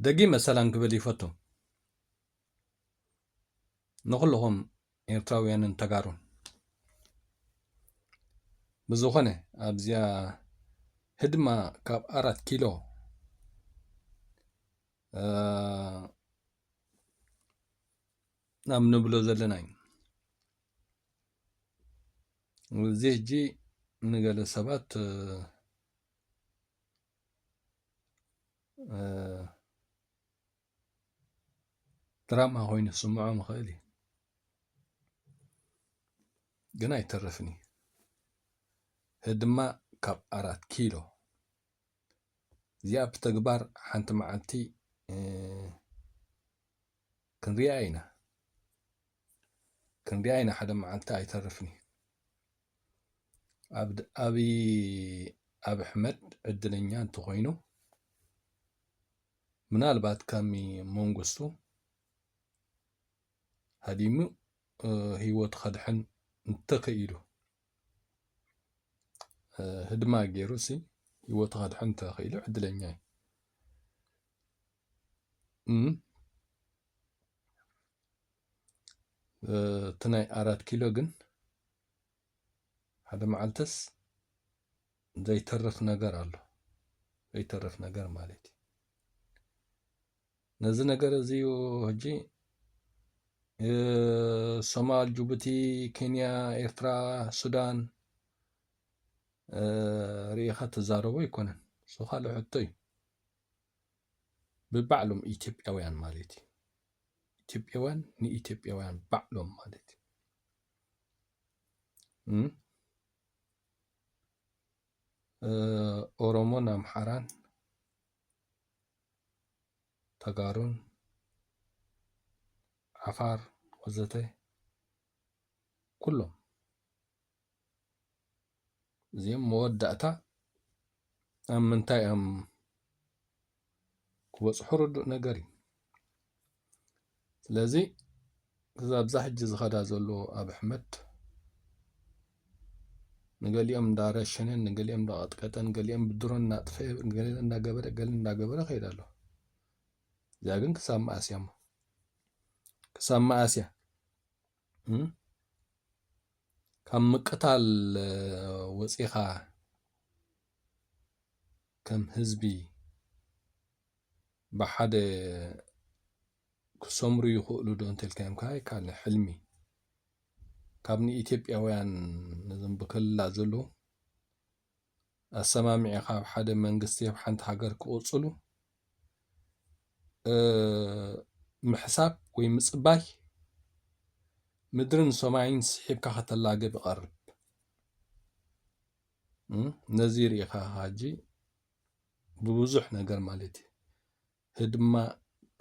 ደጊመ ሰላም ክብል ይፈቱ ንኹልኹም ኤርትራውያንን ተጋሩን። ብዝኾነ ኣብዚኣ ህድማ ካብ ኣራት ኪሎ፣ እ፣ ናብ ንብሎ ዘለና እዩ። እዚ ሕጂ ንገለ ሰባት፣ እ፣ እ፣ ድራማ ኮይኑ ክስምዖም ይኽእል እዩ፣ ግን ኣይተርፍን እዩ። ህድማ ካብ ኣራት ኪሎ እዚኣ ብተግባር ሓንቲ መዓልቲ፣ እ፣ ክንሪኣ ኢና፣ ክንሪኣ ኢና። ሓደ መዓልቲ ኣይተርፍን እዩ። ኣብ-፣ ኣብይ፣ ኣብ ኣሕመድ ዕድለኛ እንተኾይኑ፣ ምናልባት ከም መንግስቱ ሃዲሙ፣ እ፣ ህይወቱ ከድሕን እንተኽኢሉ፣ እ፣ ህድማ ገይሩ ሲ ህይወቱ ከድሕን እንተኽኢሉ ዕድለኛ እዩ። እም፣ እ፣ እቲ ናይ ኣራት ኪሎ ግን ሓደ መዓልትስ ዘይተርፍ ነገር ኣሎ። ዘይተርፍ ነገር ማለት እዩ። ነዚ ነገር እዚ እዩ ሕጂ፣ እ፣ ሶማል፣ ጅቡቲ፣ ኬንያ፣ ኤርትራ፣ ሱዳን፣ እ፣ ርኢኻ ትዛረቦ ኣይኮነን። እሱ ካልእ ሕቶ እዩ። ብባዕሎም ኢትዮጵያውያን ማለት እዩ። ኢትዮጵያውያን ንኢትዮጵያውያን ባዕሎም ማለት እዩ። እም? እ፣ ኦሮሞን ኣምሓራን ተጋሩን ዓፋር ወዘተ ኩሎም እዚኦም መወዳእታ ኣብ ምንታይ እዮም ክበጽሑ ርዱእ ነገር እዩ። ስለዚ እዛ ኣብዛ ሕጂ ዝኸዳ ዘሎ ኣብ ኣሕመድ ንገሊኦም እንዳረሸነ፣ ንገሊኦም እንዳቐጥቀጠ፣ ንገሊኦም ብድሮን እናጥፈ፣ ገለ እንዳገበረ፣ ገለ እንዳገበረ ከይዳ ኣሎ። እዚኣ ግን ክሳብ መኣስ እያ እሞ? ክሳብ መኣስ እያ? እም? ካብ ምቅታል ወፂኻ ከም ህዝቢ ብሓደ ክሰምሩ ይኽእሉ ዶ እንተልካዮም ከዓ ኣይከኣልን። ሕልሚ ካብ ንኢትዮጵያውያን ነዞም ብክልላት ዘለዉ ኣሰማሚዕኻ ኣብ ሓደ መንግስቲ ኣብ ሓንቲ ሃገር ክቕፅሉ፣ እ፣ ምሕሳብ ወይ ምፅባይ ምድርን ሰማይን ስሒብካ ከተላግብ ይቐርብ። እም፣ ነዚ ርኢኻ ሕጂ ብብዙሕ ነገር ማለት እዩ። ህድማ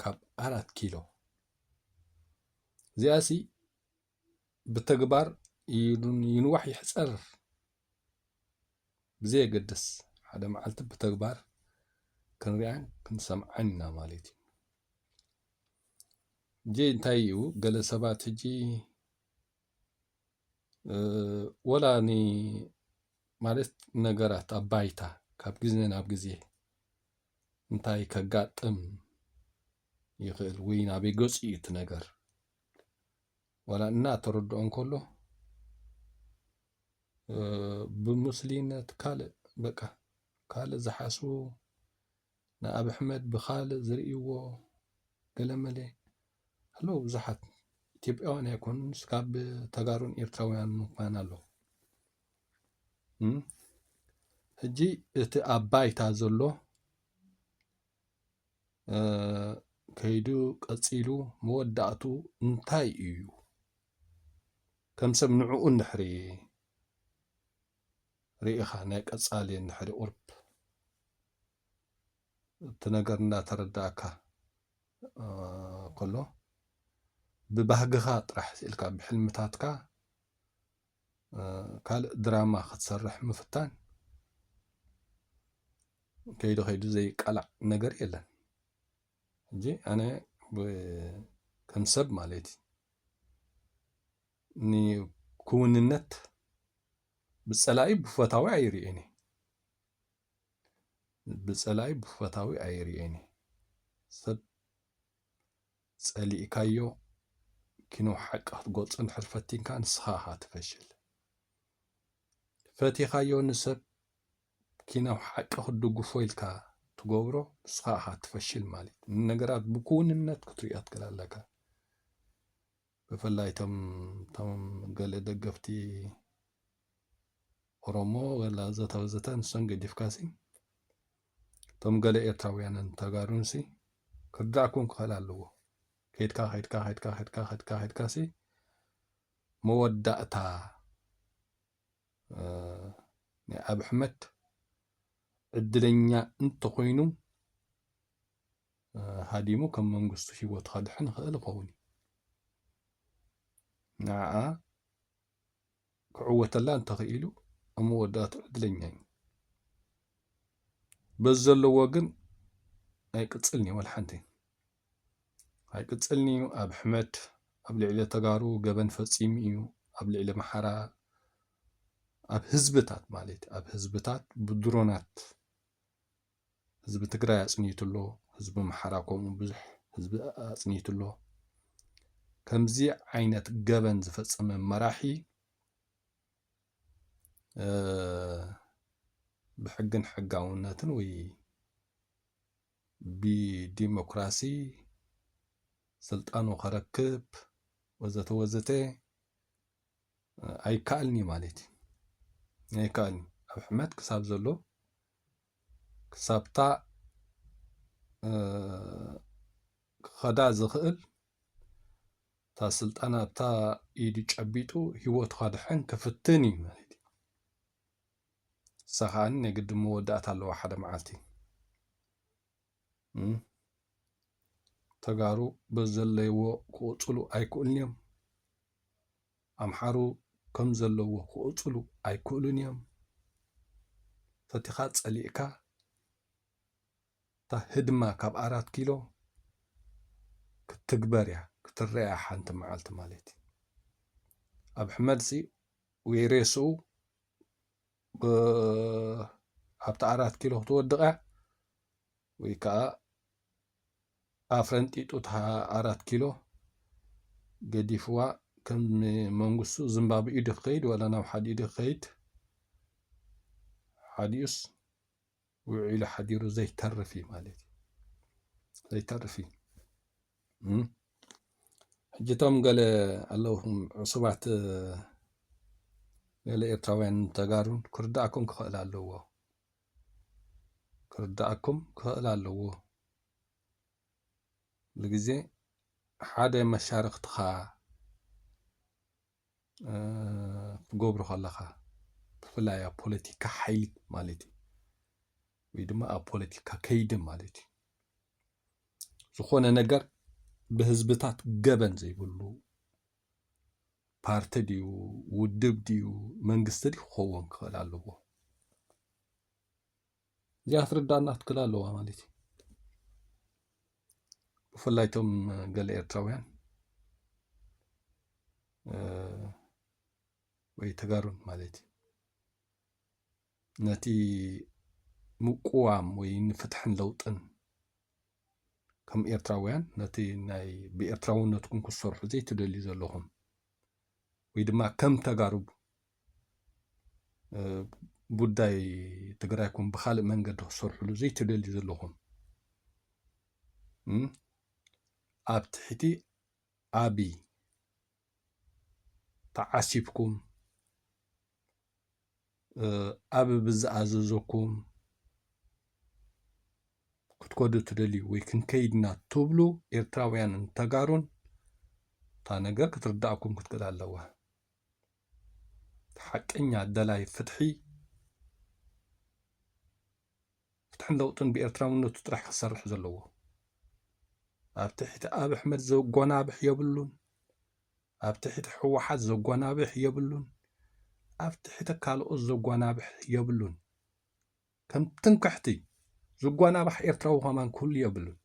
ካብ ኣራት ኪሎ እዚኣሲ ብተግባር ይን-፣ ይንዋሕ ይሕጸር ብዘየገድስ ሓደ መዓልቲ ብተግባር ክንሪኣን ክንሰምዓን ኢና ማለት እዩ። ሕጂ እንታይ እዩ፣ ገለ ሰባት ሕጂ፣ እ፣ ወላ ኒ-፣ ማለት ነገራት ኣብ ባይታ ካብ ግዜ ናብ ግዜ እንታይ ከጋጥም ይኽእል ወይ ናበይ ገጹ እዩ እቲ ነገር ዋላ እናተረድኦ እንከሎ፣ እ፣ ብሙስሊነት ካልእ በቃ ካልእ ዝሓስቡ ንኣብ ኣሕመድ ብኻልእ ዝርእይዎ ገለመለ ኣለዉ። ብዙሓት ኢትዮጵያውያን ኣይኮኑን፣ ካብ ተጋሩን ኤርትራውያን ምዃን ኣለዉ። እም፣ ሕጂ እቲ ኣብ ባይታ ዘሎ፣ እ፣ ከይዱ ቀጺሉ መወዳእቱ እንታይ እዩ? ከም ሰብ ንዕኡ እንድሕሪ ርኢኻ ናይ ቀጻሊ እንድሕሪ ቁርብ እቲ ነገር እንዳተረዳእካ፣ እ፣ ከሎ ብባህግኻ ጥራሕ ስኢልካ ብሕልምታትካ፣ እ፣ ካልእ ድራማ ክትሰርሕ ምፍታን ከይዱ ከይዱ ዘይቃላዕ ነገር የለን። ሕጂ ኣነ ብ-፣ ከም ሰብ ማለት እዩ ንክውንነት ብጸላኢ ብፈታዊ ኣይርእየን እየ። ብጸላኢ ብፈታዊ ኣይርእየን እየ። ሰብ ጸሊእካዮ ኪኖ ሓቂ ክትገልጾ እንድሕር ፈቲንካ ንስኻ ኢኻ ትፈሽል። ፈቲኻዮ ንሰብ ኪኖ ሓቂ ክትድግፎ ኢልካ ትገብሮ ንስኻ ኢኻ ትፈሽል ማለት እዩ። ንነገራት ብክውንነት ክትሪኦ ትክእል ኣለካ። ብፍላይ እቶም እቶም ገለ ደገፍቲ ኦሮሞ ወላ ዘተ ወዘተ ንሶም ገዲፍካሲ እቶም ገለ ኤርትራውያንን ተጋሩንሲ ክርዳእኩም ክኽእል ኣለዎ። ከይድካ ከይድካ ከይድካ ከይድካ ከይድካ ከይድካሲ መወዳእታ እ፣ ናይ ኣብ ኣሕመድ ዕድለኛ እንተኾይኑ እ፣ ሃዲሙ ከም መንግስቱ ሂወቱ ከድሕን ይኽእል ይኸውን እዩ። ንዓኣ ክዕወተላ እንተኽኢሉ ኣብ መወዳእቱ ዕድለኛ እዩ። በዚ ዘለዎ ግን ኣይቅጽልን እዩ ወላ ሓንቲ። ኣይቅጽልን እዩ። ኣብ ኣሕመድ ኣብ ልዕሊ ተጋሩ ገበን ፈጺሙ እዩ። ኣብ ልዕሊ ኣምሓራ፣ ኣብ ህዝብታት ማለት ኣብ ህዝብታት ብድሮናት ህዝቢ ትግራይ ኣጽኒቱ ኣሎ። ህዝቢ ኣምሓራ ከምኡ ብዙሕ ህዝቢ ኣጽኒቱ ኣሎ። ከምዚ ዓይነት ገበን ዝፈጸመ መራሒ እ፣ ብሕግን ሕጋውነትን ወይ ብዲሞክራሲ ስልጣኑ ከረክብ ወዘተ ወዘተ እ፣ ኣይከኣልን እዩ ማለት እዩ። ኣይከኣልን እዩ። ኣብ ሕመት ክሳብ ዘሎ ክሳብታ እ፣ ክኸዳ ዝኽእል እታ ስልጣን ኣብታ ኢዱ ጨቢጡ ህይወቱ ከድሕን ክፍትን እዩ ማለት እዩ። እሳ ከኣ ናይ ግድን መወዳእታ ኣለዋ ሓደ መዓልቲ። እም፣ ተጋሩ በዚ ዘለይዎ ክቕጽሉ ኣይክእሉን እዮም። ኣምሓሩ ከም ዘለዎ ክቕጽሉ ኣይክእሉን እዮም። ፈቲኻ ጸሊእካ እታ ህድማ ካብ ኣራት ኪሎ ክትትግበር እያ ክትረኣ ሓንቲ መዓልቲ ማለት እዩ። ኣብ ሕመድሲ ወይ ሬስኡ ብ- ኣብቲ ኣራት ኪሎ ክትወድቕ እያ ወይ ከዓ ኣፍረንጢጡ እታ ኣራት ኪሎ ገዲፍዋ ከም መንግስቱ ዝምባብኡ ኢዱ ክኸይድ ወላ ናብ ሓዲኡ ኢዱ ክኸይድ ሓዲኡስ ውዒሉ ሓዲሩ ዘይተርፍ እዩ ማለት እዩ። ዘይተርፍ እዩ። እም? ሕጂ እቶም ገለ ኣለውኹም ዕሱባት፣ እ፣ ገለ ኤርትራውያን ተጋሩን ክርዳእኩም ክኽእል ኣለዎ። ክርዳእኩም ክኽእል ኣለዎ። ኩሉ ግዜ ሓደ መሻርኽትኻ እ፣ ክትገብሮ ከለኻ ብፍላይ ኣብ ፖለቲካ ሓይሊ ማለት እዩ ወይ ድማ ኣብ ፖለቲካ ከይዲ ማለት እዩ። ዝኾነ ነገር ብህዝብታት ገበን ዘይብሉ ፓርቲ ድዩ ውድብ ድዩ መንግስቲ ድዩ ክኸውን ክኽእል ኣለዎ። እዚኣ ክትርዳእና ክትክእል ኣለዋ ማለት እዩ። ብፍላይ እቶም ገለ ኤርትራውያን እ፣ ወይ ተጋሩን ማለት እዩ ነቲ ምቁዋም ወይ ንፍትሕን ለውጥን ከም ኤርትራውያን ነቲ ናይ ብኤርትራውነትኩም ክትሰርሑ ዘይትደልዩ ዘለኹም ወይ ድማ ከም ተጋሩ እ፣ ጉዳይ ትግራይኩም ብኻልእ መንገዲ ክትሰርሕሉ ዘይትደልዩ ዘለኹም እም፣ ኣብ ትሕቲ ኣብይ ተዓሲብኩም እ፣ ኣብ ብዝኣዘዘኩም ክትከዱ ትደልዩ ወይ ክንከይድና ትብሉ ኤርትራውያንን ተጋሩን እታ ነገር ክትርዳእኩም ክትክእል ኣለዋ። እቲ ሓቀኛ ደላይ ፍትሒ ፍትሕን ለውጥን ብኤርትራውነቱ ጥራሕ ክሰርሕ ዘለዎ። ኣብ ትሕቲ ኣብ ኣሕመድ ዘጓናብሕ የብሉን። ኣብ ትሕቲ ህወሓት ዘጓናብሕ የብሉን። ኣብ ትሕቲ ካልኦት ዘጓናብሕ የብሉን። ከም ትምክሕቲ ዝጓናባሕ ኤርትራዊ ከማን ክህሉ የብሉን።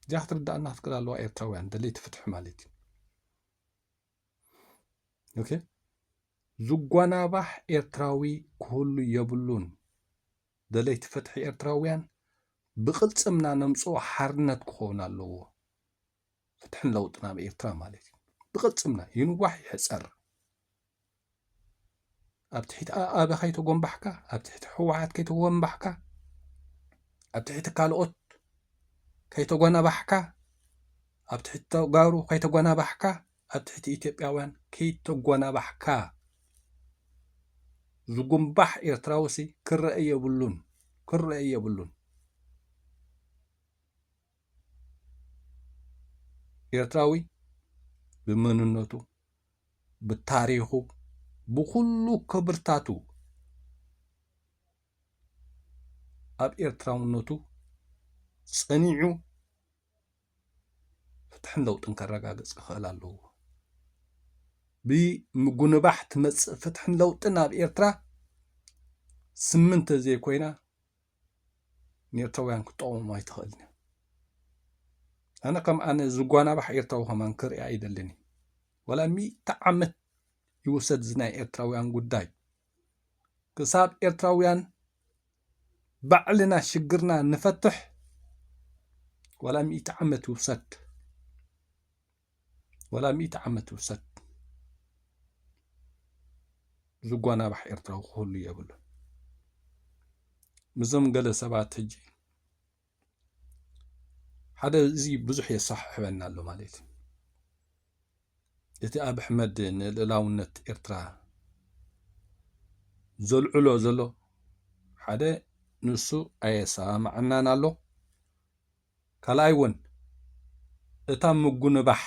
እዚኣ ክትርዳእና ክትክእል ኣለዋ ኤርትራውያን ደለይቲ ፍትሒ ማለት እዩ። ኦኬ፣ ዝጓናባሕ ኤርትራዊ ክህሉ የብሉን። ደለይቲ ፍትሒ ኤርትራውያን ብቕልጽምና ነምጽኦ ሓርነት ክኸውን ኣለዎ። ፍትሕን ለውጥን ኣብ ኤርትራ ማለት እዩ። ብቕልጽምና ይንዋሕ ይሕጸር። ኣብ ትሕቲ ኣኣበ ከይተጎንባሕካ፣ ኣብ ትሕቲ ህወሓት ከይተጎንባሕካ፣ ኣብ ትሕቲ ካልኦት ከይተጎናባሕካ፣ ኣብ ትሕቲ ተጋሩ ከይተጎናባሕካ፣ ኣብ ትሕቲ ኢትዮጵያውያን ከይተጎናባሕካ፣ ዝጉንባሕ ኤርትራውሲ ክረአ የብሉን፣ ክረአ የብሉን። ኤርትራዊ ብመንነቱ፣ ብታሪኹ፣ ብኹሉ ክብርታቱ ኣብ ኤርትራውነቱ ጸኒዑ ፍትሕን ለውጥን ከረጋግጽ ክኽእል ኣለዎ። ብምጉንባሕ ትመጽእ ፍትሕን ለውጥን ኣብ ኤርትራ ስምንተ ዘይኮይና ንኤርትራውያን ክትጠቕሞም ኣይትኽእልን እያ። ኣነ ከም ኣነ ዝጓናባሕ ኤርትራዊ ከማን ክርኢ ኣይደልን እየ። ወላ ሚእቲ ዓመት ይውሰድ እዚ ናይ ኤርትራውያን ጉዳይ። ክሳብ ኤርትራውያን ባዕልና ሽግርና ንፈትሕ፣ ወላ ሚእቲ ዓመት ይውሰድ፣ ወላ ሚእቲ ዓመት ይውሰድ፣ ዝጓናባሕ ኤርትራዊ ክህሉ የብሉን። ምስዞም ገለ ሰባት ሕጂ ሓደ እዚ ብዙሕ የሰሓሕበና ኣሎ ማለት እዩ። እቲ ኣብ ኣሕመድ ንልእላውነት ኤርትራ ዘልዕሎ ዘሎ ሓደ ንሱ ኣየሰማምዓናን ኣሎ። ካልኣይ እውን እታ ምጉንባሕ፣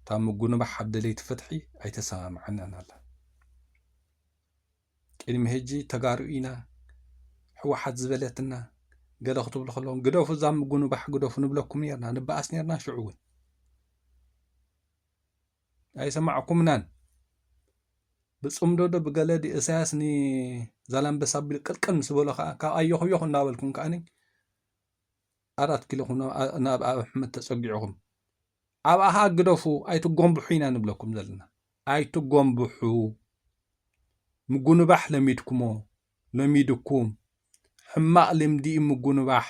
እታ ምጉንባሕ ኣብ ደለይቲ ፍትሒ ኣይተሰማምዓናን ኣላ። ቅድሚ ሕጂ ተጋሩ ኢና፣ ህወሓት ዝበለትና ገለ ክትብሉ ከለኹም፣ ግደፉ እዛ ምጉንባሕ ግደፉ ንብለኩም ነርና፣ ንበኣስ ነርና ሽዑ እውን። ኣይሰማዕኩምናን። ብጽምዶ ዶ ብገለ ድዩ ኢሳያስ ንዛላምበሳ ቢሉ ቅልቅል ምስ በሎ ከኣ፣ ካብ ኣዮኽዮኽ እናበልኩም ከኣኒ ኣራት ኪሎ ኩኖ፣ ኣ-፣ ናብ ኣብ ኣሕመድ ተጸጊዕኹም። ኣብኣ ከኣ ግደፉ፣ ኣይትጎንብሑ ኢና ንብለኩም ዘለና። ኣይትጎንብሑ። ምጉንባሕ ለሚድኩሞ፣ ለሚድኩም። ሕማቕ ልምዲ እዩ ምጉንባሕ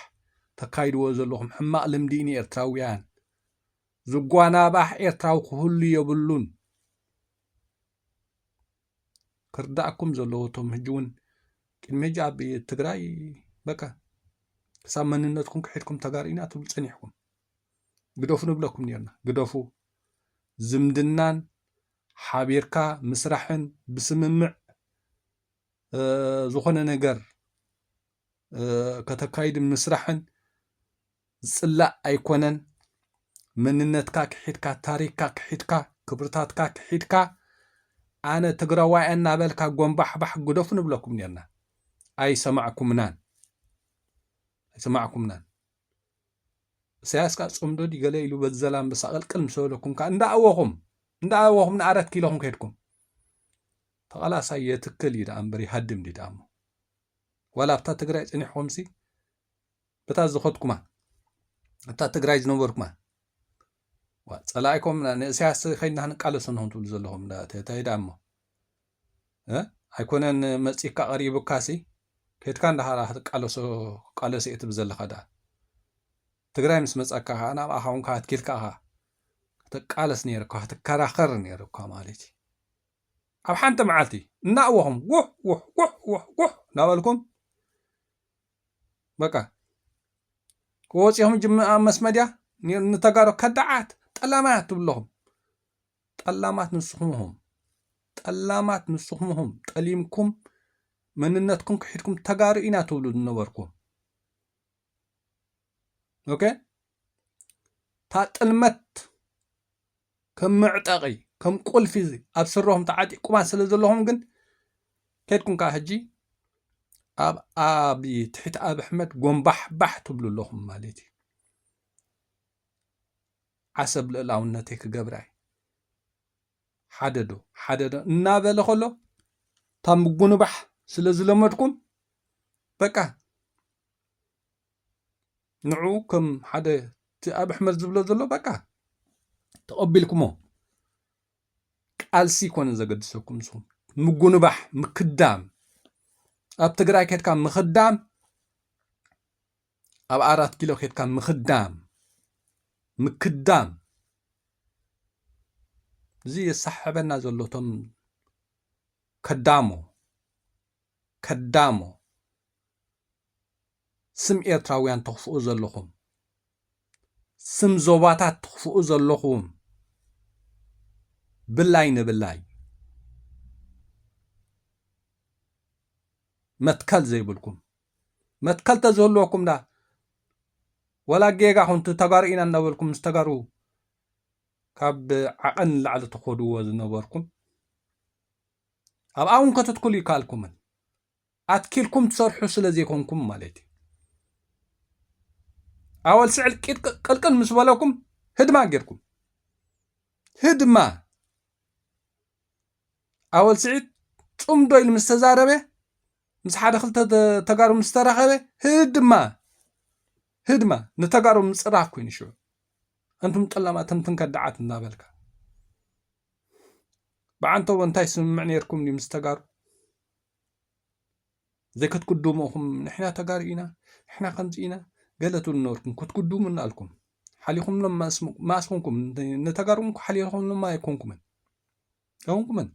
ተካይድዎ ዘለኹም። ሕማቕ ልምዲ እዩ ንኤርትራውያን። ዝጓናባሕ ኤርትራዊ ክህሉ የብሉን። ክርዳእኩም ዘለዎ፣ እቶም ሕጂ እውን ቅድሚ ሕጂ ኣብ ትግራይ በቃ ክሳብ መንነትኩም ክሒድኩም ተጋሩ ኢና ትብሉ ጸኒሕኩም። ግደፉ ንብለኩም ነርና። ግደፉ። ዝምድናን ሓቢርካ ምስራሕን ብስምምዕ፣ እ፣ ዝኾነ ነገር፣ እ፣ ከተካይድ ምስራሕን ዝጽላእ ኣይኮነን። መንነትካ ክሒድካ፣ ታሪኽካ ክሒድካ፣ ክብርታትካ ክሒድካ፣ ኣነ ትግራዋይ እናበልካ ጎንባሕባሕ ግደፉ ንብለኩም ነርና። ኣይሰማዕኩምናን። ኣይሰማዕኩምናን። ኢሳያስ ከኣ ጽምዶ ድዩ ገለ ኢሉ በዚ ዘላምበሳ ቅልቅል ምስ በለኩም ከኣ እንዳኣወኹም፣ እንዳኣወኹም ንኣራት ኪሎኹም ከድኩም። ተቓላሳይ የትክል እዩ ደኣ እምበር ይሃድም ድዩ ደኣ እሞ። ዋላ ኣብታ ትግራይ ጸኒሕኩምሲ፣ በታ ዝኸድኩማ፣ ኣብታ ትግራይ ዝነበርኩማ፣ ዋ፣ ጸላኢኩም ን-፣ ንእሳያስ ከይድና ክንቃለሶ ንኹን ትብሉ ዘለኹም፣ እንዳ-፣ ተ-፣ እንታይ ደኣ እሞ? እ? ኣይኮነን መጺእካ ቀሪቡካሲ፣ ከይድካ እንዳሃራ ክትቃለሶ፣ ክቃለስ እየ ትብል ዘለኻ ደኣ። ትግራይ ምስ መጻካ ኸኣ፣ ናብኣ ኸውንካ ክትኪልካ ኸኣ፣ ክትቃለስ ነይርካ፣ ክትከራኸር ነይርካ ማለት እዩ። ኣብ ሓንቲ መዓልቲ እናእወኹም፣ ውሕ፣ ውሕ፣ ውሕ፣ ውሕ፣ ውሕ እናበልኩም፣ በቃ፣ ወፂኹም ጅም-፣ ኣብ መስመድያ ን-፣ ንተጋሩ ከዳዓት፣ ጠላማት ትብሉ ኣለኹም። ጠላማት ንስኹም ኢኹም። ጠላማት ንስኹም ኢኹም። ጠሊምኩም፣ መንነትኩም ክሒድኩም ተጋሩ ኢና ትብሉ ዝነበርኩም። ኦኬ? እታ ጥልመት ከም መዕጠቒ፣ ከም ቁልፊ ኣብ ስረኹም ተዓጢቕኩማ ስለ ዘለኹም ግን፣ ከድኩም ከኣ ሕጂ ኣብ፣ ኣብ ትሕቲ ኣብ ኣሕመድ ጎንባሕ ባሕ ትብሉ ኣለኹም ማለት እዩ። ዓሰብ ልእላውነተይ ክገብራ እየ። ሓደ ዶ፣ ሓደ ዶ እናበለ ከሎ፣ እታ ምጉንባሕ ስለ ዝለመድኩም፣ በቃ፣ ንዕኡ ከም ሓደ እቲ ኣብ ኣሕመድ ዝብሎ ዘሎ፣ በቃ፣ ተቐቢልኩሞ። ቃልሲ ይኮነ ዘገድሰኩም ንስኹም። ምጉንባሕ፣ ምክዳም፣ ኣብ ትግራይ ከድካ ምኽዳም፣ ኣብ ኣራት ኪሎ ከድካ ምኽዳም፣ ምክዳም። እዚ የሳሕበና ዘሎ እቶም ከዳሞ፣ ከዳሞ፣ ስም ኤርትራውያን ተኽፍኡ ዘለኹም፣ ስም ዞባታት ተኽፍኡ ዘለኹም፣ ብላይ ንብላይ መትከል ዘይብልኩም፣ መትከል ተዝህልወኩም ዳ ወላ ጌጋ ኹን ተጋሩ ኢና እናበልኩም ምስ ተጋሩ ካብ ዓቐን ንላዕሊ ተኾድዎ ዝነበርኩም፣ ኣብኣ እውን ከተትክሉ ይከኣልኩምን። ኣትኪልኩም ትሰርሑ ስለ ዘይኮንኩም ማለት እዩ። ኣወል ስዒድ ቂጥ ቅልቅል ምስ በለኩም፣ ህድማ ጌርኩም። ህድማ። ኣወል ስዒድ ጽምዶ ኢሉ ምስ ተዛረበ፣ ምስ ሓደ ክልተ ተ-፣ ተጋሩ ምስ ተራኸበ፣ ህድማ። ህድማ። ንተጋሩ ምጽራፍ ኮይኑ ሽዑ። ኣንቱም ጠላማት፣ ኣንቱም ከዳዓት እናበልካ። ብዓንተቦ እንታይ ስምምዕ ነይርኩም ድዩ ምስ ተጋሩ? ዘይከትክድሙ ኢኹም፣ "ንሕና ተጋሩ ኢና፣ ንሕና ከምዚ ኢና" ገለ ትብሉ ነበርኩም። ክትክድሙ እናልኩም ሓሊኹምሎም ማስ-፣ ማስ ኮንኩም፣ ን-፣ ንተጋሩ እኮ ሓሊኹምሎም ኣይኮንኩምን። ኣይኮንኩምን።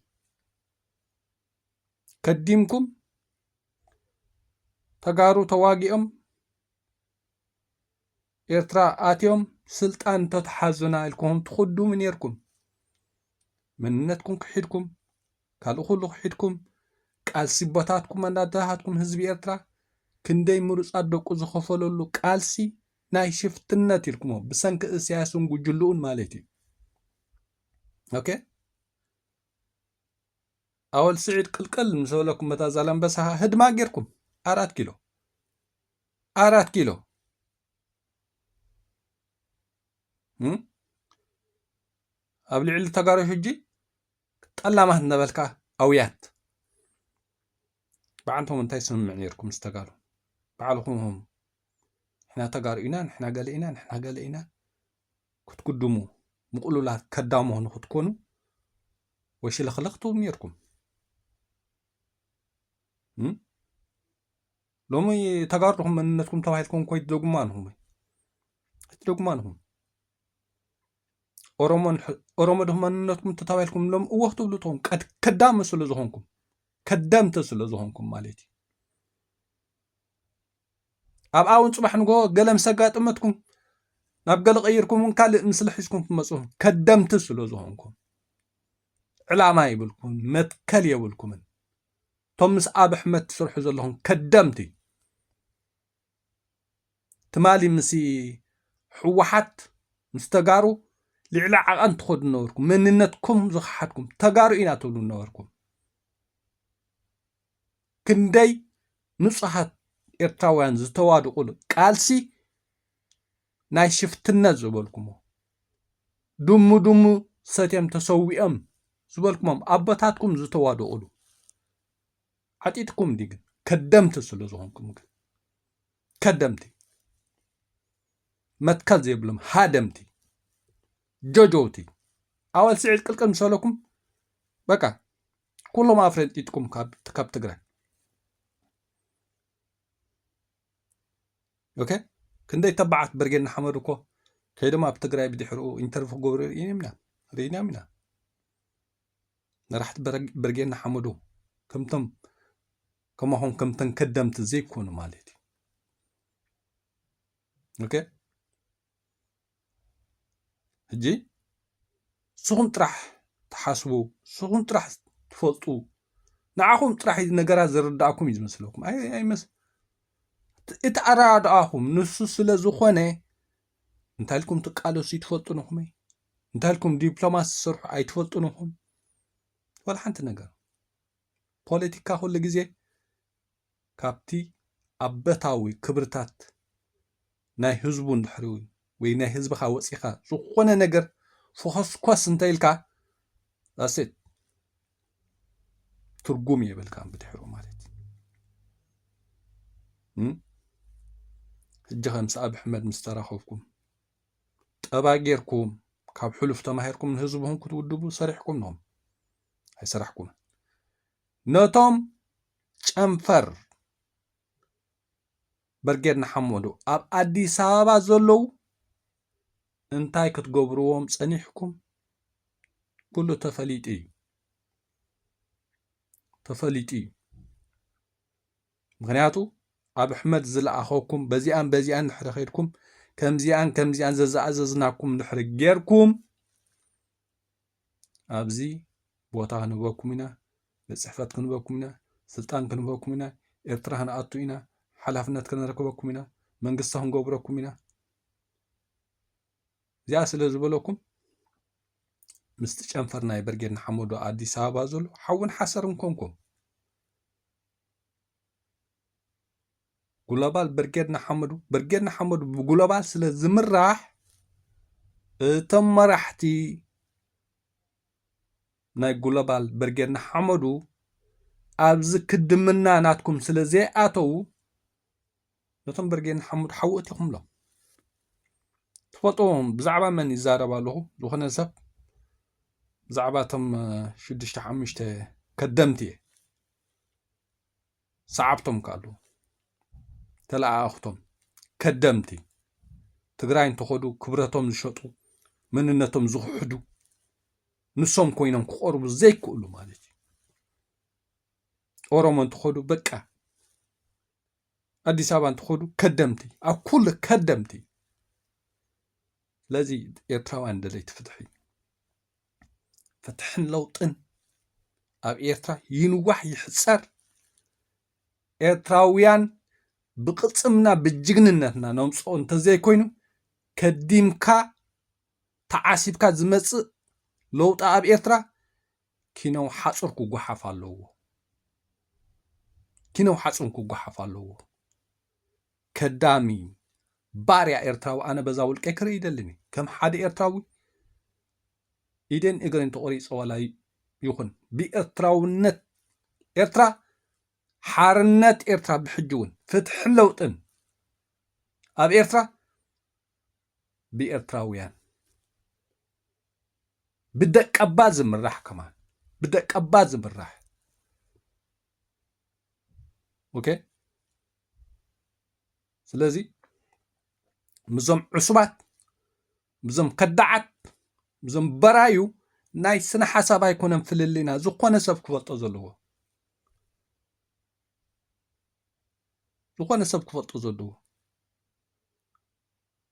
ከዲምኩም፣ ተጋሩ ተዋጊኦም፣ ኤርትራ ኣትዮም ስልጣን እንተተሓዙና ኢልኩም ትኹድሙ ነይርኩም። መንነትኩም ክሒድኩም፣ ካልእ ኩሉ ክሒድኩም፣ ቃልሲ ቦታትኩም እናተሃትኩም ህዝቢ ኤርትራ ክንደይ ምሩጻት ደቁ ዝኸፈለሉ ቃልሲ ናይ ሽፍትነት ኢልኩሞ፣ ብሰንኪ ኢሳያስን ጉጅልኡን ማለት እዩ። ኦኬ? ኣወል ስዒድ ቅልቅል ምስ በለኩም በታ ዛላምበሳ ህድማ ጌርኩም፣ ኣራት ኪሎ፣ ኣራት ኪሎ። እም? ኣብ ልዕሊ ተጋሩ ሕጂ ጠላማት እናበልካ ኣውያት። ብዓንቶም እንታይ ስምምዕ ነይርኩም ምስ ተጋሩ? ባዕልኹም ንሕና ተጋሩ ኢና፣ ንሕና ገለ ኢና፣ ንሕና ገለ ኢና ክትጉድሙ፣ ምቕሉላት ከዳሞ ንክትኮኑ ወሽልኽልኽ ትብሉ ነይርኩም። እም? ሎሚ ተጋሩ ድኹም መንነትኩም ተባሂልኩም እኮ ኣይትደግሙን ኢኹም። ኣይትደግሙን ኢኹም። ኦሮሞን ሕ-፣ ኦሮሞ ድኹም መንነትኩም ተባሂልኩም ሎም እወ ክትብሉ ትኾኑ። ቀድ-፣ ከዳሚ ስለ ዝኾንኩም። ከደምቲ ስለ ዝኾንኩም ማለት እዩ። ኣብኣ እውን ጽባሕ ንግሆ ገለ ምስ ኣጋጠመትኩም፣ ናብ ገለ ቀይርኩም እውን ካልእ ምስሊ ሒዝኩም ትመጹ። ከደምቲ ስለ ዝኾንኩም። ዕላማ የብልኩምን፣ መትከል የብልኩምን። እቶም ምስ ኣብ ኣሕመድ ትሰርሑ ዘለኹም ከደምቲ። ትማሊ ምስ ህወሓት፣ ምስ ተጋሩ ልዕሊ ዓቐን ትኸዱ ነበርኩም። መንነትኩም ዝኸሓድኩም፣ ተጋሩ ኢና ትብሉ ነበርኩም። ክንደይ ንጹሃት ኤርትራውያን ዝተዋድቑሉ ቃልሲ ናይ ሽፍትነት ዝበልኩሞ፣ ድሙ ድሙ ሰትዮም ተሰዊኦም ዝበልኩሞም ኣቦታትኩም ዝተዋድቑሉ። ዓጢጥኩም ድዩ ግን? ከደምቲ ስለ ዝኾንኩም ግን። ከደምቲ። መትከል ዘይብሎም ሃደምቲ። ጆጆውቲ። ኣወል ስዒድ ቅልቅል ምስ በለኩም፣ በቃ፣ ኩሎም ኣፍረንጢጥኩም ካብ፣ ካብ ትግራይ። ኦኬ? ክንደይ ተባዓት ብርጌድ ንሓመዱ እኮ ከይዶም ኣብ ትግራይ ብድሕሪኡ ኢንተርቪው ክገብሩ ርኢናዮም ኢና። ርኢናዮም ኢና። መራሕቲ ብርግ-፣ ብርጌድ ንሓመዱ ከምቶም፣ ከማኹም ከምተን ከደምቲ ዘይኮኑ ማለት እዩ። ኦኬ? ሕጂ ንስኹም ጥራሕ ትሓስቡ፣ ንስኹም ጥራሕ ትፈልጡ፣ ንዓኹም ጥራሕ እዩ ነገራት ዝርድኣኩም እዩ ዝመስለኩም። ኣይ-፣ ኣይመስ-፣ እቲ፣ እቲ ኣረዳድኣኹም ንሱ ስለ ዝኾነ እንታይ ኢልኩም ትቃለሱ ኣይትፈልጡን ኢኹም። እንታይ ኢልኩም ዲፕሎማሲ ትሰርሑ ኣይትፈልጡን ኢኹም። ወላ ሓንቲ ነገር። ፖለቲካ ኩሉ ግዜ ካብቲ ኣበታዊ ክብርታት ናይ ህዝቡ እንድሕሪ ወይ ናይ ህዝብኻ ወፂኻ ዝኾነ ነገር ፈኾስኮስ እንተ ኢልካ፣ that's it። ትርጉም የብልካን ብድሕሩ ማለት እዩ። እም? ሕጂ ኸ ምስ ኣብ ኣሕመድ ምስ ተራኸብኩም፣ ጠባ ጌርኩም፣ ካብ ሕሉፍ ተማሂርኩም ንህዝብኹም ክትውድቡ ሰሪሕኩም ኖም? ኣይሰራሕኩምን። ነቶም ጨንፈር ብርጌድ ንሓመዱ ኣብ ኣዲስ ኣበባ ዘለዉ እንታይ ክትገብርዎም ጸኒሕኩም? ኩሉ ተፈሊጡ እዩ። ተፈሊጡ እዩ። ምኽንያቱ ኣብ ኣሕመድ ዝለኣኸኩም በዚኣን በዚኣን ድሕሪ ኸይድኩም፣ ከምዚኣን ከምዚኣን ዘዘኣዘዝናኩም ድሕሪ ጌርኩም፣ ኣብዚ ቦታ ክንህበኩም ኢና፣ ቤት ጽሕፈት ክንህበኩም ኢና፣ ስልጣን ክንህበኩም ኢና፣ ኤርትራ ክንኣቱ ኢና፣ ሓላፍነት ከነረክበኩም ኢና፣ መንግስቲ ክንገብረኩም ኢና። እዚኣ ስለ ዝበለኩም፣ ምስቲ ጨንፈር ናይ ብርጌድ ንሓመዱ ኣዲስ ኣበባ ዘሎ ሓውን ሓሰርን ኮንኩም። ግሎባል ብርጌድ ንሓመዱ፣ ብርጌድ ንሓመዱ ብግሎባል ስለ ዝምራሕ፣ እቶም መራሕቲ ናይ ግሎባል ብርጌድ ንሓመዱ ኣብዚ ክድምና ናትኩም ስለ ዘይኣተዉ፣ ነቶም ብርጌድ ንሓመዱ ሓዊ እቲኹምሎም። ትፈልጥዎም ብዛዕባ መን ይዛረብ ኣለኹ? ዝኾነ ሰብ ብዛዕባ እቶም፣ እ፣ ሽዱሽተ ሓሙሽተ ከደምቲ እየ። ሰዓብቶም ከ ኣለዉ። ተለኣኣኽቶም። ከደምቲ። ትግራይ እንተኸዱ ክብረቶም ዝሸጡ፣ መንነቶም ዝኽሕዱ፣ ንሶም ኮይኖም ክቐርቡ ዘይክእሉ ማለት እዩ። ኦሮሞ እንተኸዱ በቃ፣ ኣዲስ ኣበባ እንተኸዱ ከደምቲ፣ ኣብ ኩሉ ከደምቲ። ስለዚ ኤርትራውያን ደለይቲ ፍትሒ፣ ፍትሕን ለውጥን ኣብ ኤርትራ ይንዋሕ ይሕጸር። ኤርትራውያን ብቕጽምና ብጅግንነትና ነምጽኦ እንተዘይኮይኑ፣ ከዲምካ ተዓሲብካ ዝመጽእ ለውጢ ኣብ ኤርትራ ኪነው ሓጹር ክጓሓፍ ኣለዎ። ኪነው ሓጹር ክጓሓፍ ኣለዎ። ከዳሚ ባርያ ኤርትራዊ ኣነ በዛ ውልቀይ ክርኢ ይደልን እየ። ከም ሓደ ኤርትራዊ ኢደን እግረን ተቆሪጸ ዋላ ይኹን ብኤርትራውነት ኤርትራ፣ ሓርነት ኤርትራ ብሕጂ እውን ፍትሕን ለውጥን ኣብ ኤርትራ ብኤርትራውያን ብደቀባ ዝምራሕ ከማን ብደቀባ ዝምራሕ። ኦኬ። ስለዚ ምዞም ዕሱባት፣ ምዞም ከዳዓት፣ ምዞም በራዩ ናይ ስነ ሓሳብ ኣይኮነን ፍልልይና። ዝኾነ ሰብ ክፈልጦ ዘለዎ፣ ዝኾነ ሰብ ክፈልጦ ዘለዎ።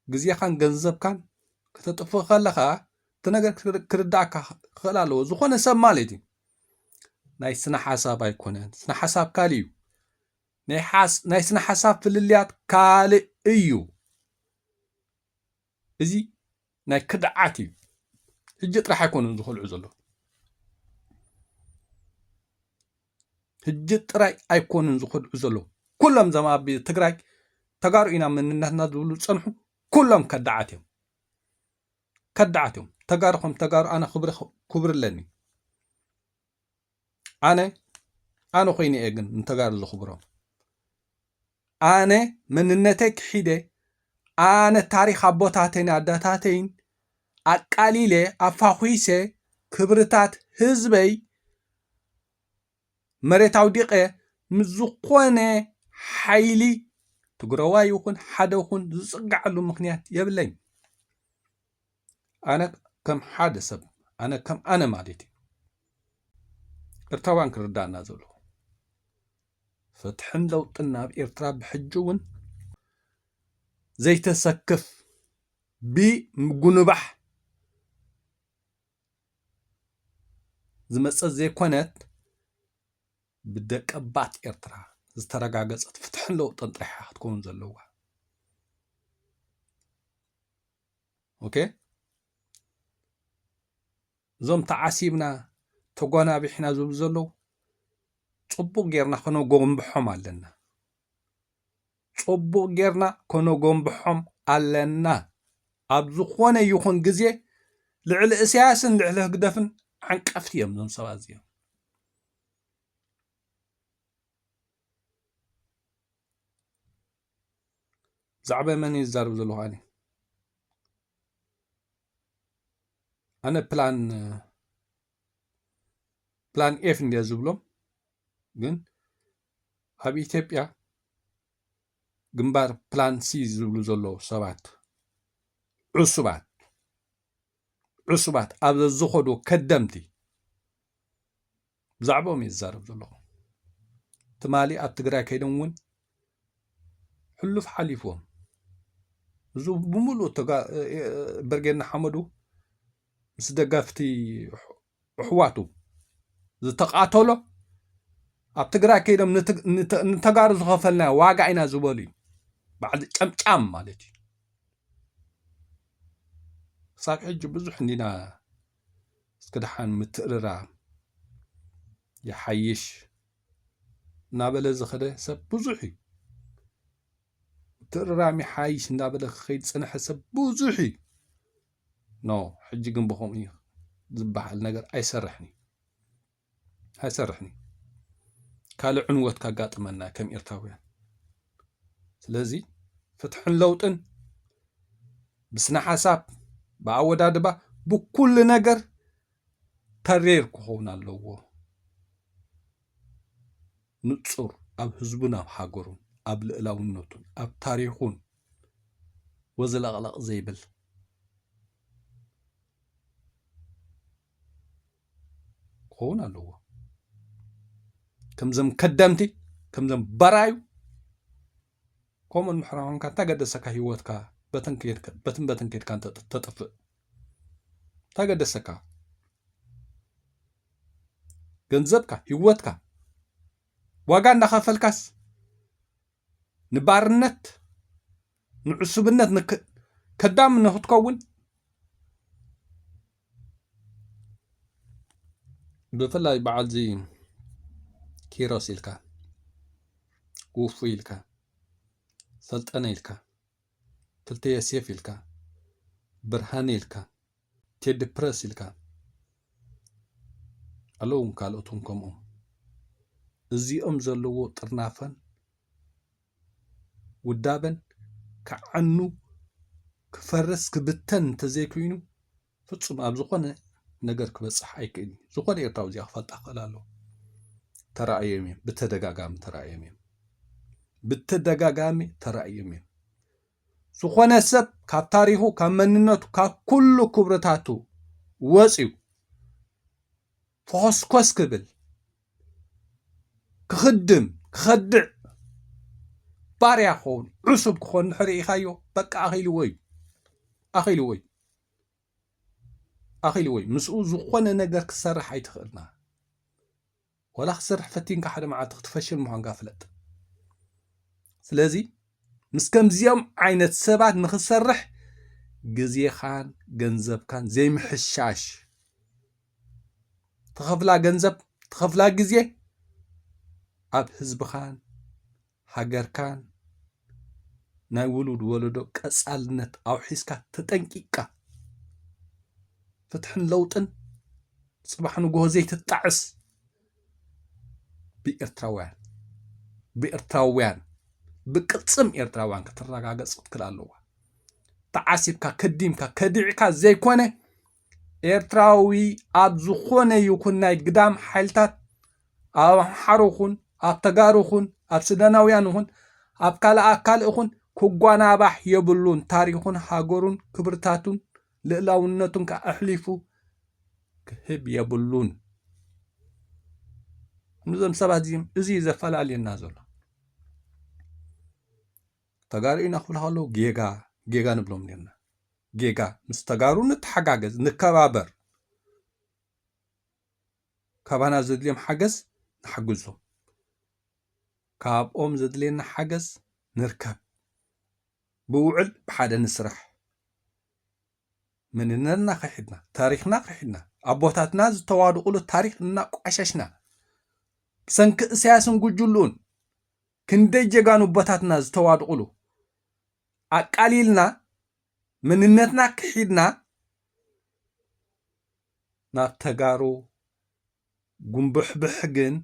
ግዜኻን ገንዘብካን ከተጥፍእ ከለኻ እቲ ነገር ክር-፣ ክርዳእካ ክኽእል ኣለዎ። ዝኾነ ሰብ ማለት እዩ። ናይ ስነ ሓሳብ ኣይኮነን። ስነ ሓሳብ ካልእ እዩ። ናይ ሓስ-፣ ናይ ስነ ሓሳብ ፍልልያት ካልእ እዩ። እዚ ናይ ክድዓት እዩ። ሕጂ ጥራሕ ኣይኮኑን ዝኸልዑ ዘለዉ። ሕጂ ጥራይ ኣይኮኑን ዝኸድዑ ዘለዉ። ኩሎም እዞም ኣብ ትግራይ ተጋሩ ኢና መንነትና ዝብሉ ዝጸንሑ ኩሎም ከዳዓት እዮም። ከዳዓት እዮም። ተጋሩ ከም ተጋሩ ኣነ ክብሪ፣ ክብሪ ኣለኒ። ኣነ፣ ኣነ ኮይነ እየ ግን ንተጋሩ ዘኽብሮም። ኣነ መንነተይ ክሒደ፣ ኣነ ታሪኽ ኣቦታተይን ኣዳታተይን ኣቃሊለ፣ ኣፋኹይሰ፣ ክብርታት ህዝበይ መሬት ኣውዲቐ፣ ምስ ዝኾነ ሓይሊ ትግረዋይ ይኹን ሓደ ይኹን ዝጽግዓሉ ምኽንያት የብለይን። ኣነ ከም ሓደ ሰብ፣ ኣነ ከም ኣነ ማለት እዩ። ኤርትራውያን ክርዳእና ዘለዎ፣ ፍትሕን ለውጥን ኣብ ኤርትራ ብሕጂ እውን ዘይተሰክፍ፣ ብምጉንባሕ ዝመጸት ዘይኮነት፣ ብደቀባት ኤርትራ ዝተረጋገጸት ፍትሕን ለውጥን ጥራሕ እያ ክትከውን ዘለዋ። ኦኬ? እዞም ተዓሲብና፣ ተጓናቢሕና ዝብሉ ዘለዉ፣ ጽቡቕ ጌርና ከነጎንብሖም ኣለና። ጽቡቕ ጌርና ከነጎንብሖም ኣለና። ኣብ ዝኾነ ይኹን ግዜ ልዕሊ እስያስን ልዕሊ ህግደፍን ዓንቀፍቲ እዮም እዞም ሰባት እዚኦም። ብዛዕባ መን እየ ዝዛረብ ዘለኹ ኣነ? ኣነ ፕላን፣ ፕላን ኤፍ እንድየ ዝብሎም፣ ግን ኣብ ኢትዮጵያ ግንባር ፕላን ሲ ዝብሉ ዘለዉ ሰባት፣ ዕሱባት፣ ዕሱባት ኣብ ዝኸዱ ከደምቲ ብዛዕባኦም እየ ዝዛረብ ዘለኹ። ትማሊ ኣብ ትግራይ ከይዶም እውን ሕሉፍ ሓሊፍዎም። እዚ ብምሉእ ተጋ-፣ እ፣ እ፣ ብርጌድ ንሓመዱ ምስ ደገፍቲ ኣሕ-፣ ኣሕዋቱ ዝተቓተሎ ኣብ ትግራይ ከይዶም ንት-፣ ንተ-፣ ንተጋሩ ዝኸፈልናዮ ዋጋ ኢና ዝበሉ እዩ። በዓል ጨምጫም ማለት እዩ። ክሳብ ሕጂ ብዙሕ እንዲና እስኪ ደሓን ምትእርራም ይሓይሽ እናበለ ዝኸደ ሰብ ብዙሕ እዩ። ምትእርራም ይሓይሽ እናበለ ክኸይድ ዝጸንሐ ሰብ ብዙሕ እዩ። ኖ፣ ሕጂ ግን ብኸምኡ እዩ ዝበሃል ነገር ኣይሰርሕን እዩ። ኣይሰርሕን እዩ። ካልእ ዕንወት ካጋጥመና ከም ኤርትራውያን። ስለዚ ፍትሕን ለውጥን ብስነ ሓሳብ፣ ብኣወዳድባ፣ ብኩሉ ነገር ተሪር ክኸውን ኣለዎ። ንጹር ኣብ ህዝቡን ኣብ ሃገሩን፣ ኣብ ልእላውነቱን፣ ኣብ ታሪኹን ወዘለቕለቕ ዘይብል ክኸውን ኣለዎ። ከምዞም ከደምቲ፣ ከምዞም በራዩ፣ ከምኡን ምሕራምካ እንታይ ገደሰካ? ህይወትካ በተን ከይድካ፣ በትን በትን ከይድካ እንተ-፣ ተጥፍእ እንታይ ገደሰካ? ገንዘብካ፣ ህይወትካ ዋጋ እንዳኸፈልካስ ንባርነት፣ ንዕሱብነት ንክ-፣ ከዳሚ ንክትከውን ብፍላይ በዓልዚ ኪሮስ ኢልካ፣ ውፉ ኢልካ፣ ሰልጠነ ኢልካ፣ ክልተ ዮሴፍ ኢልካ፣ ብርሃነ ኢልካ፣ ቴዲ ፕረስ ኢልካ፣ ኣለዉ እውን ካልኦት እውን ከምኦም። እዚኦም ዘለዎ ጥርናፈን ውዳበን ክዓኑ፣ ክፈርስ፣ ክብተን እንተዘይኮይኑ ፍጹም ኣብ ዝኾነ ነገር ክበጽሕ ኣይክእልን እዩ። ዝኾነ ኤርትራዊ እዚኣ ክፈልጣ ክኽእል ኣለዎ። ተራእዮም እዮም፣ ብተደጋጋሚ ተራእዮም እዮም፣ ብተደጋጋሚ ተራእዮም እዮም። ዝኾነ ሰብ ካብ ታሪኹ፣ ካብ መንነቱ፣ ካብ ኩሉ ክብርታቱ ወጽዩ ፈኾስኮስ ክብል፣ ክኽድም፣ ክኸድዕ፣ ባርያ ክኸውን፣ ዕሱብ ክኾን እንድሕር ርኢኻዮ፣ በቃ ኣኺልዎ እዩ። ኣኺልዎ እዩ። ኣኺልዎ እዩ። ምስኡ ዝኾነ ነገር ክትሰርሕ ኣይትኽእልና። ወላ ክትሰርሕ ፈቲንካ ሓደ መዓልቲ ክትፈሽል ምዃንካ ፍለጥ። ስለዚ ምስ ከምዚኦም ዓይነት ሰባት ንኽትሰርሕ ግዜኻን ገንዘብካን ዘይምሕሻሽ፣ ትኸፍላ ገንዘብ፣ ትኸፍላ ግዜ ኣብ ህዝብኻን ሃገርካን ናይ ውሉድ ወለዶ ቀጻልነት ኣውሒስካ ተጠንቂቕካ ፍትሕን ለውጥን ጽባሕ ንግሆ ዘይትጣዕስ ብኤርትራውያን፣ ብኤርትራውያን፣ ብቅልጽም ኤርትራውያን ክትረጋገጽ ክትክእል ኣለዋ። ተዓሲብካ፣ ከዲምካ፣ ከዲዕካ ዘይኮነ፣ ኤርትራዊ ኣብ ዝኾነ ይኹን ናይ ግዳም ሓይልታት፣ ኣብ ኣምሓሩ ይኹን፣ ኣብ ተጋሩ ይኹን፣ ኣብ ሱዳናውያን ይኹን፣ ኣብ ካልእ ኣካል ይኹን ክጓናባሕ የብሉን። ታሪኹን ሃገሩን ክብርታቱን ልእላውነቱን ከኣ ኣሕሊፉ ክህብ የብሉን። እዞም ሰባት እዚኦም፣ እዚ እዩ ዘፈላልየና ዘሎ። ተጋሩ ኢና ክብሉ ከለዉ ጌጋ፣ ጌጋ ንብሎም ኔርና። ጌጋ። ምስ ተጋሩ ንተሓጋገዝ፣ ንከባበር። ካባና ዘድልዮም ሓገዝ ንሓግዞም። ካብኦም ዘድልየና ሓገዝ ንርከብ። ብውዕል ብሓደ ንስራሕ። መንነትና ክሒድና፣ ታሪኽና ክሒድና፣ ኣቦታትና ዝተዋድቑሉ ታሪኽ እናቋሸሽና፣ ብሰንኪ እሳያስን ጉጅልኡን ክንደይ ጀጋኑ ኣቦታትና ዝተዋድቑሉ ኣቃሊልና፣ መንነትና ክሒድና፣ ናብ ተጋሩ ጉንብሕብሕ ግን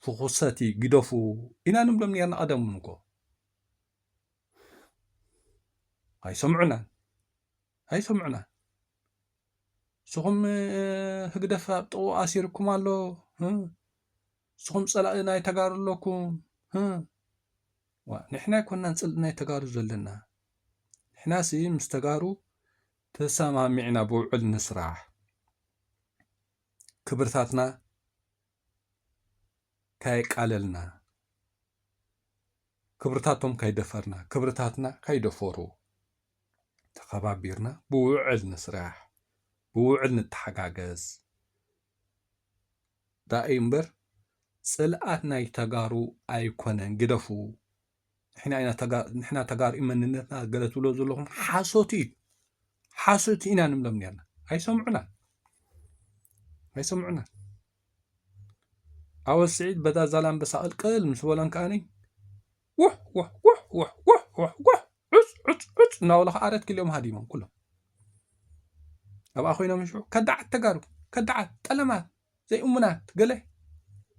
ፍኹሰቲ ግደፉ ኢና ንብሎም ኔርና ቀደም እውን እኮ። ኣይሰምዑናን፣ ኣይሰምዑናን። ንስኹም፣ እ፣ ህግደፍ ኣብ ጥቕኡ ኣሲርኩም ኣሎ፣ እ፣ ንስኹም ጸላኢ ናይ ተጋሩ ኣለኩም፣ እ። ዋ፣ ንሕና ኣይኮናን ጽልኢ ናይ ተጋሩ ዘለና። ንሕናሲ ምስ ተጋሩ ተሰማሚዕና ብውዕል ንስራሕ። ክብርታትና ካየቃለልና፣ ክብርታቶም ካይደፈርና፣ ክብርታትና ካይደፈሩ፣ ተኸባቢርና ብውዕል ንስራሕ፣ ብውዕል ንተሓጋገዝ። ዳኣ እምበር ጽልኣት ናይ ተጋሩ ኣይኮነን፣ ግደፉ። ንሕና ኢና ተጋ-፣ ንሕና ተጋሩ መንነትና ገለ ትብሎ ዘለኹም ሓሶት እዩ። ሓሶት ኢና ንብሎም ኔርና። ኣይሰምዑናን። ኣይሰምዑናን። ኣወል ስዒድ በታ ዛላምበሳ ቅልቅል ምስ በሎም ከኣኒ፣ ውሕ፣ ውሕ፣ ውሕ፣ ውሕ፣ ውሕ፣ ውሕ፣ ውሕ፣ ዑጽ፣ ዑጽ፣ ዑጽ እናበሉ ኸዓ ኣረት ክልኦም ሃዲሞም ኩሎም። ኣብኣ ኮይኖም ሽዑ፣ ከዳዓት ተጋሩ፣ ከዳዓት፣ ጠለማት፣ ዘይእሙናት፣ ገለ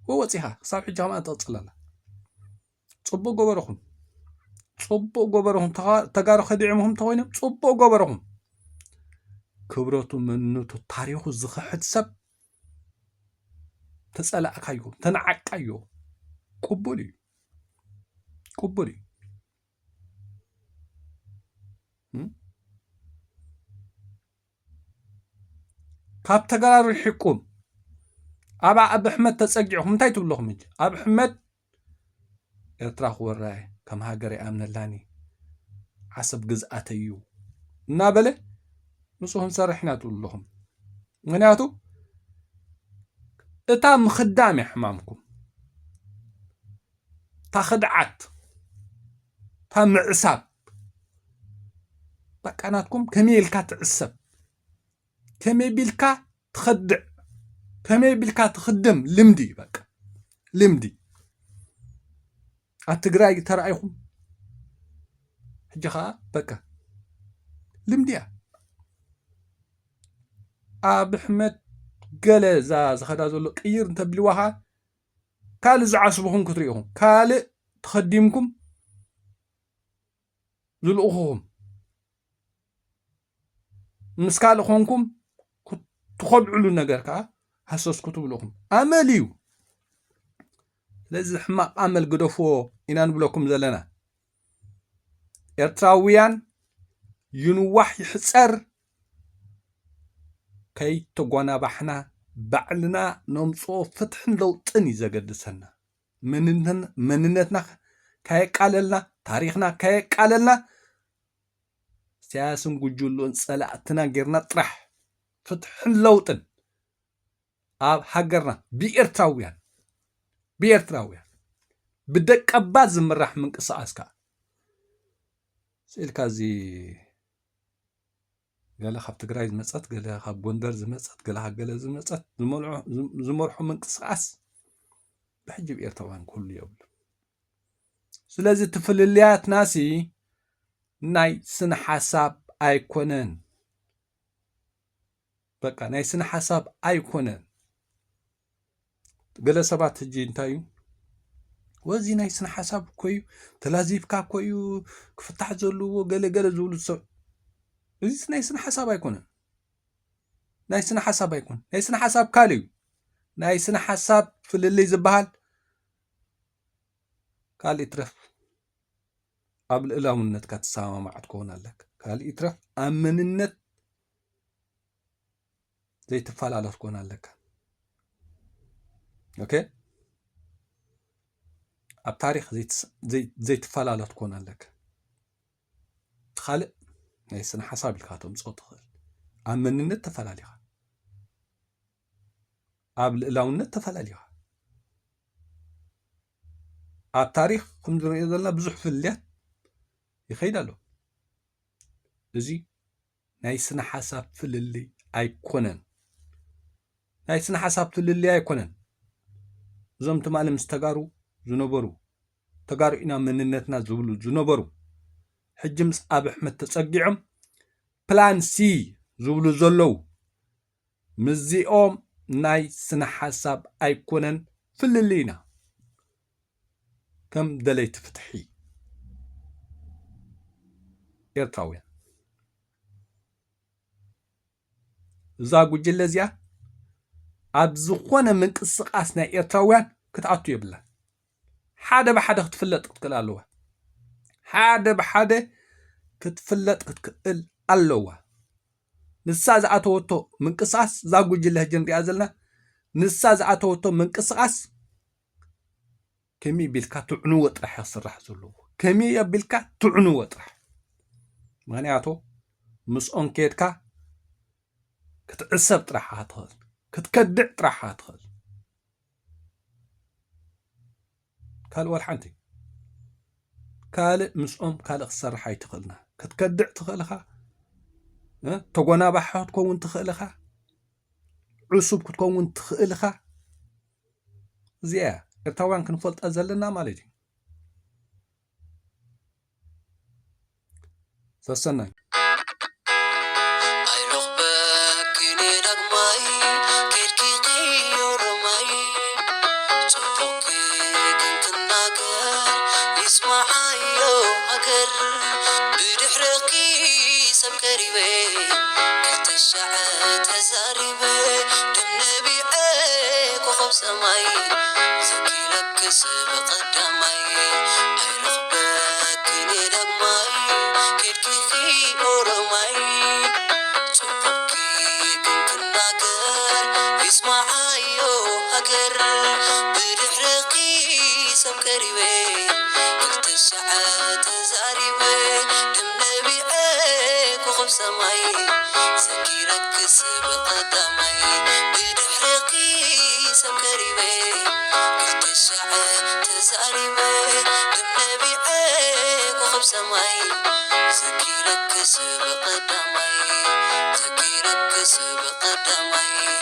ወወጺኻ፣ ክሳብ ሕጂ ከማን ትቕጽል ኣላ። ጽቡቕ ገበርኹም። ጽቡቕ ገበርኹም። ተጋ-፣ ተጋሩ ከዲዕምኹም እንተኾይኖም፣ ጽቡቕ ገበርኹም። ክብረቱ፣ መንነቱ፣ ታሪኹ ዝኽሕድ ሰብ ተጸላእካዮ፣ ተነዓቃዮ፣ ቅቡል እዩ። ቅቡል እዩ። እም? ካብ ተጋሩ ርሒቅኩም፣ ኣብ ኣብ ኣሕመድ ተጸጊዕኩም እንታይ ትብለኹም ሕጂ? ኣብ ኣሕመድ ኤርትራ ክወራ እየ፣ ከም ሃገር ይኣምነላን እየ፣ ዓሰብ ግዝኣተይ እዩ እናበለ ምስኡ ክንሰርሕ ኢና ትብሉ ኣለኹም። ምኽንያቱ እታ ምኽዳም እያ ሕማምኩም። እታ ኽድዓት፣ እታ ምዕሳብ፣ በቃ ናትኩም ከመይ ኢልካ ትዕሰብ፣ ከመይ ቢልካ ትኸድዕ፣ ከመይ ቢልካ ትኽድም ልምዲ እዩ። በቃ ልምዲ። ኣብ ትግራይ ተራእይኹም፣ ሕጂ ኸዓ በቃ ልምዲ እያ። ኣብ ኣሕመድ ገለ እዛ ዝኸዳ ዘሎ ቅይር እንተብልዋ ኸዓ ካልእ ዝዓስብኹም ክትርኢ ኢኹም። ካልእ ተኸዲምኩም ዝልእኹኹም ምስ ካልእ ኾንኩም ክት-፣ ትኸድዕሉ ነገር ከዓ ሃሰስ ክትብሉ ኢኹም። ኣመል እዩ። ስለዚ ሕማቕ ኣመል ግደፍዎ ኢና ንብለኩም ዘለና። ኤርትራውያን ይንዋሕ ይሕጸር ከይተጓናባሕና ባዕልና ነምጽኦ ፍትሕን ለውጥን እዩ ዘገድሰና። መንነትን-፣ መንነትና ካየቃለልና፣ ታሪኽና ካየቃለልና፣ ኢሳያስን ጉጅልኡን ጸላእትና ጌርና ጥራሕ ፍትሕን ለውጥን ኣብ ሃገርና ብኤርትራውያን፣ ብኤርትራውያን፣ ብደቀባት ዝምራሕ ምንቅስቓስ ከኣ ስኢልካ እዚ ገለ ካብ ትግራይ ዝመጸት፣ ገለ ካብ ጎንደር ዝመጸት፣ ገለ ካብ ገለ ዝመጸት ዝመልዖ-፣ ዝም-፣ ዝመርሖ ምንቅስቓስ ብሕጂ ብኤርትራውያን ክህሉ የብሉ። ስለዚ እቲ ፍልልያትናሲ ናይ ስነ ሓሳብ ኣይኮነን። በቃ ናይ ስነ ሓሳብ ኣይኮነን። ገለ ሰባት ሕጂ እንታይ እዩ? ወዚ ናይ ስነ ሓሳብ እኮ እዩ፣ ተላዚብካ እኮ እዩ ክፍታሕ ዘለዎ ገለ ገለ ዝብሉ ሰብ። እዚ ናይ ስነ ሓሳብ ኣይኮነን። ናይ ስነ ሓሳብ ኣይኮነን። ናይ ስነ ሓሳብ ካልእ እዩ። ናይ ስነ ሓሳብ ፍልልይ ዝበሃል ካልእ ይትረፍ። ኣብ ልእላውነትካ ትሰማማዕ ትከውን ኣለካ። ካልእ ይትረፍ ኣብ መንነት ዘይትፈላለ ክትኮን ኣለካ። ኦኬ? ኣብ ታሪኽ ዘይትስ-፣ ዘይ-፣ ዘይትፈላለ ክትኮን ኣለካ። እቲ ካልእ ናይ ስነ ሓሳብ ኢልካ ተምጽኦ ትኽእል። ኣብ መንነት ተፈላሊኻ። ኣብ ልእላውነት ተፈላሊኻ። ኣብ ታሪኽ ከም ዝርእዮ ዘለና ብዙሕ ፍልልያት ይኸይድ ኣሎ። እዚ ናይ ስነ ሓሳብ ፍልልይ ኣይኮነን። ናይ ስነ ሓሳብ ፍልልይ ኣይኮነን። እዞም ትማሊ ምስ ተጋሩ ዝነበሩ፣ ተጋሩ ኢና መንነትና ዝብሉ ዝነበሩ፣ ሕጂ ምስ ኣብ ኣሕመድ ተጸጊዖም ፕላን ሲ ዝብሉ ዘለዉ፣ ምስዚኦም ናይ ስነ ሓሳብ ኣይኮነን ፍልልይና። ከም ደለይቲ ፍትሒ ኤርትራውያን፣ እዛ ጉጅለ እዚኣ ኣብ ዝኾነ ምንቅስቓስ ናይ ኤርትራውያን ክትኣቱ የብላን። ሓደ ብሓደ ክትፍለጥ ክትክእል ኣለዋ። ሓደ ብሓደ ክትፍለጥ ክትክእል ኣለዋ። ንሳ ዝኣተወቶ ምንቅስቃስ፣ እዛ ጉጅለ ሕጂ ንሪኣ ዘለና፣ ንሳ ዝኣተወቶ ምንቅስቃስ ከመይ ቢልካ ትዕንዎ ጥራሕ እዩ ክስራሕ ዘለዎ። ከመይ ኣቢልካ ትዕንዎ ጥራሕ። ምኽንያቱ ምስኦም ከድካ ክትዕሰብ ጥራሕ ኢኻ ትኽእል፣ ክትከድዕ ጥራሕ ኢኻ ትኽእል። ካልእ ወላ ሓንቲ። ካልእ ምስኦም ካልእ ክትሰርሕ ኣይትኽእልና። ክትከድዕ ትኽእል ኢኻ፣ እ? ተጎናባሕ ክትከውን ትኽእል ኢኻ፣ ዕሱብ ክትከውን ትኽእል ኢኻ። እዚኣ እያ ኤርትራውያን ክንፈልጣ ዘለና ማለት እዩ። ሰሰናይ። ኣይረኽበክን እየ ዳግማይ፣ ኬድኪ ኪዮ ሮማይ። ጽቡቕኪ ግን ክናገር፣ ይስምዓዮ ሃገር። ብድሕረኪ ሰብ ቀሪበ፣ ክልተ ሻዕ ተዛሪበ፣ ደም ነቢዐ ኮኸብ ሰማይ። ዘኪረክስ ብቐዳማይ፣ ኣይረኽበክን እየ ዳግማይ፣ ኬድኪ ኦሮማይ። ጽቡቕኪ ግን ክናገር፣ ይስምዓዮ ሃገር። ብድሕረኪ ሰብ ቀሪበ፣ ክልተ ሻዕ ተዛሪበ፣ ደም ነቢዐ ኮኸብ ሰማይ። ዘኪረክስ ብቐዳማይ፣ ብድሕረኪ ሰብ ቀሪበ፣ ክልተ ሻዕ ተዛሪበ፣ ደም ነቢዐ ኮኸብ ሰማይ። ዘኪረክስ ብቐዳማይ፣ ዘኪረክስ ብቐዳማይ።